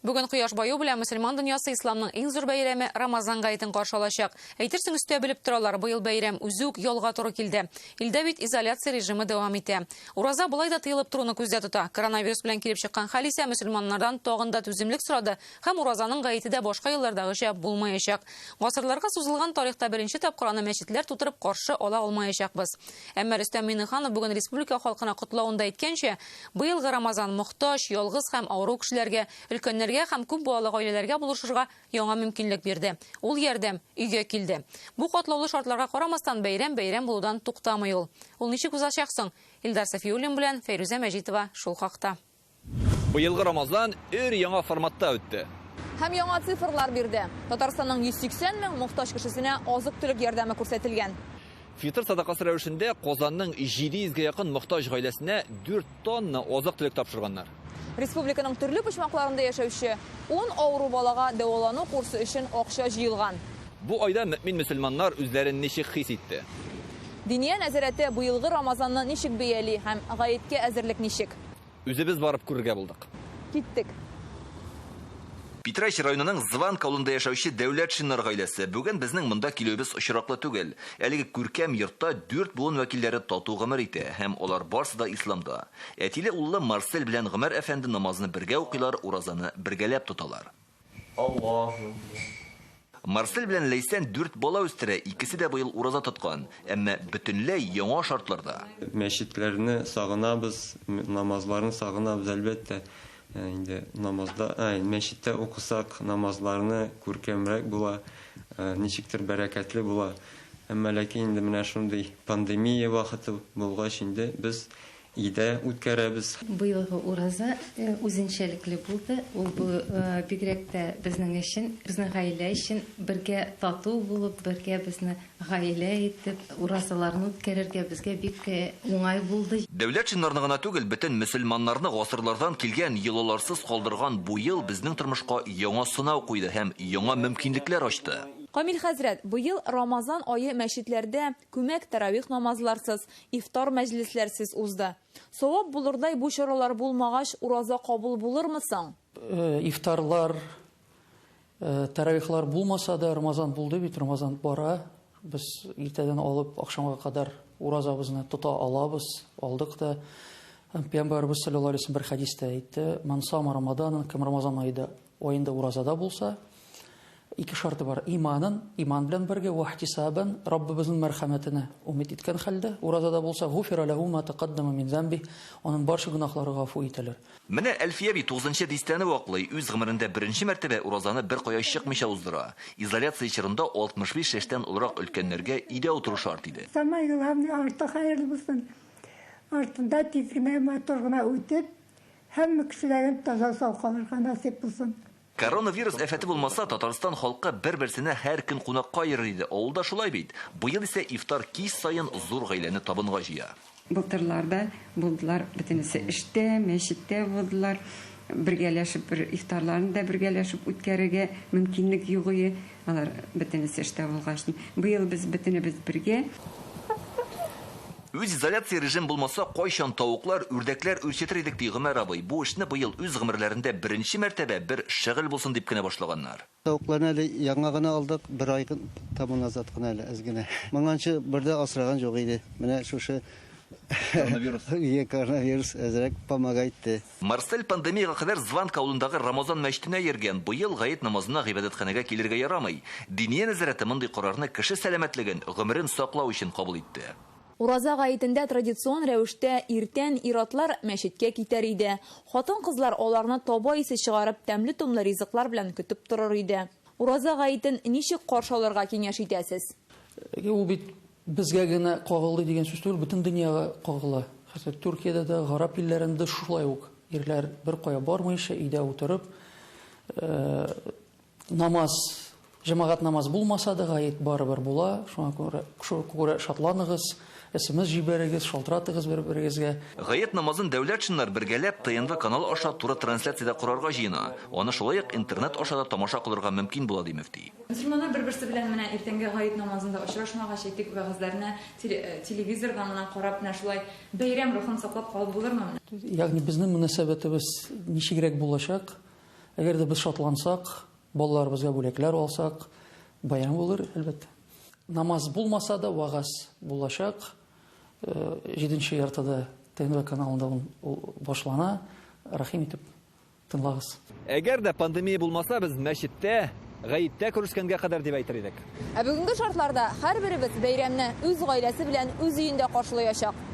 Бүген кояш баю белән мөселман дөньясы исламның иң зур бәйрәме Рамазан гаетен каршы алачак. Әйтерсең өстә белеп торалар, быел бәйрәм үзе үк ялга туры килде. Илдә бит изоляция режимы дәвам итә. Ураза болай да тыелып торуны күздә тота. Коронавирус белән килеп чыккан хәл исә мөселманнардан тагын да түземлек сорады һәм уразаның гаете дә башка еллардагыча булмаячак. Гасырларга сузылган тарихта беренче тапкыр аны мәчетләр тутырып каршы ала алмаячакбыз. Әмма Рөстәм Миңнеханов бүген республика халкына котлавында әйткәнчә, быелгы Рамазан мохтаҗ, ялгыз һәм авыру кешеләргә, өлкәннәргә һәм күп балалы гаиләләргә булышырга яңа мөмкинлек бирде. Ул ярдәм өйгә килде. Бу катлаулы шартларга карамастан, бәйрәм бәйрәм булудан туктамый ул. Ул ничек узачак соң? Илдар Сафиуллин белән Фәйрүзә Мәҗитова шул хакта. Быелгы Рамазан өр-яңа форматта үтте. Һәм яңа цифрлар бирде. Татарстанның 180 мең мохтаҗ кешесенә азык-төлек ярдәме күрсәтелгән. Фитыр садакасы рәвешендә Казанның 700 гә якын мохтаҗ гаиләсенә 4 тонна азык-төлек тапшырганнар. Республиканың төрле почмакларында яшәүче ун авыру балага дәвалану курсы өчен акча җыелган. Бу айда мөэмин-мөселманнар үзләрен ничек хис итте? Диния нәзарәте быелгы Рамазанны ничек бәяли һәм гаеткә әзерлек ничек? Үзебез барып күрергә булдык. Киттек. Питрәч районының Званка авылында яшәүче Дәүләтшиннар гаиләсе. Бүген безнең монда килүебез очраклы түгел. Әлеге күркәм йортта дүрт буын вәкилләре тату гомер итә һәм алар барсы да исламда. Әтиле-уллы Марсель белән Гомәр әфәнде намазны бергә укыйлар, уразаны бергәләп тоталар. Аллаһу. Марсель белән Ләйсән дүрт бала үстерә, икесе дә быел ураза тоткан. Әмма бөтенләй яңа шартларда. Мәчетләрне сагынабыз, намазларны сагынабыз, әлбәттә. Инде намазда, мәчеттә укысак, намазларны күркәмрәк була, ничектер бәрәкәтле була. Әмма ләкин инде менә шундый пандемия вакыты булгач инде без Өйдә үткәрәбез. Быелгы ураза үзенчәлекле булды. Ул бу бигрәк тә безнең өчен, безнең гаилә өчен бергә тату булып, бергә безне гаилә итеп уразаларны үткәрергә безгә бик уңай булды. Дәүләтшиннарны гына түгел, бөтен мөселманнарны гасырлардан килгән йолаларсыз калдырган бу ел безнең тормышка яңа сынау куйды һәм яңа мөмкинлекләр ачты. Камил хәзрәт, быел Рамазан ае мәчетләрдә күмәк тәравих намазларсыз, Ифтар мәҗлесләрсез узды. Савап булырдай бу чаралар булмагач, ураза кабул булырмы соң? Ифтарлар, тәравихлар булмаса да, Рамазан булды бит, Рамазан бара. Без иртәдән алып ахшамга кадәр уразабызны тота алабыз, алдык та. Пәйгамбәребез салләллаһу алейһи ва сәлләм бер хәдистә әйтте, Ман сама Рамаданан, кем Рамазан аенда аенда уразада булса, Ике шарты бар. Иманын, иман белән бергә, вахтисабан, Раббыбызның мәрхәмәтенә умит иткән хәлдә, уразада булса, гуфира ләһу ма тәкаддама мин зәмби, аның барча гөнаһлары гафу ителер. Менә Әлфия әби тугызынчы дистәне ваклый, үз гомерендә беренче мәртәбә уразаны беркая чыкмыйча уздыра. Изоляция чорында 65 яшьтән олырак өлкәннәргә өйдә утыру шарт иде. Самое главное, арты хәерле булсын. Артында тиз генә, матур гына үтеп, һәммә кешеләрнең таза-сау калырга насыйп булсын. Коронавирус афәте булмаса, Татарстан халкы бер-берсенә һәр көн кунакка йөрер иде. Авылда шулай бит. Быел исә ифтар кич саен зур гаиләне табынга җыя. Былтырларда булдылар, бөтенесе эштә, мәчеттә булдылар. Бергәләшеп бер ифтарларны да бергәләшеп үткәрергә мөмкинлек юк ие. Алар бөтенесе эштә булгач. Быел без бөтенебез бергә. Үзизоляция режим булмаса, кайчан тавыклар, үрдәкләр үрчетер идек, ди Гомәр абый. Бу эшне быел үз гомерләрендә беренче мәртәбә бер шөгыль булсын дип кенә башлаганнар. Тавыкларны әле яңа гына алдык, бер ай тому назад кына әле, әз генә. Моңанчы бер дә асраган юк иде. Менә шушы Коронавирус. Ие, коронавирус әзрәк помогать итте. Марсель пандемиягә кадәр Званка авылындагы Рамазан мәчетенә йөргән, быел гает намазына гыйбадәтханәгә килергә ярамый. Диния нәзарәте мондый карарны кеше сәламәтлеген, гомерен саклау өчен кабул итте. Ураза гаетендә традицион рәвештә иртән ир-атлар мәчеткә китәр иде. Хатын-кызлар аларны таба исе чыгарып, тәмле-томлы ризыклар белән көтеп торыр иде. Ураза гаетен ничек каршы алырга киңәш итәсез? Ул бит Безгә генә кагылды дигән сүз түгел, бөтен дөньяга кагыла. Хәзер Төркиядә дә, гарәп илләрендә шулай ук ирләр беркая бармыйча, өйдә утырып, намаз, җәмәгать намаз булмаса да, гает барыбер була. Шуңа күрә, шуңа күрә шатланыгыз, смс җибәрегез, шалтыратыгыз бер-берегезгә. Гает намазын Дәүләтшиннар бергәләп ТНВ каналы аша туры трансляциядә карарга җыена. Аны шулай ук интернет аша да тамаша кылырга мөмкин була, ди мөфти. Мөселманнар бер-берсе белән менә иртәнге гает намазында очрашмагач, әйтик, вәгазьләрне телевизордан гына карап, менә шулай бәйрәм рухын саклап калып булырмы менә? Ягъни безнең мөнәсәбәтебез ничегрәк булачак? Әгәр дә без шатлансак, балаларыбызга бүләкләр алсак, бәйрәм булыр, әлбәттә. Намаз булмаса да, вәгазь булачак. Җиденче яртыда ТНВ каналында ул башлана. Рәхим итеп тыңлагыз. Әгәр дә пандемия булмаса, без мәчеттә, гаеттә күрешкәнгә кадәр дип әйтер идек. Ә бүгенге шартларда һәрберебез бәйрәмне үз гаиләсе белән үз өендә каршылаячак.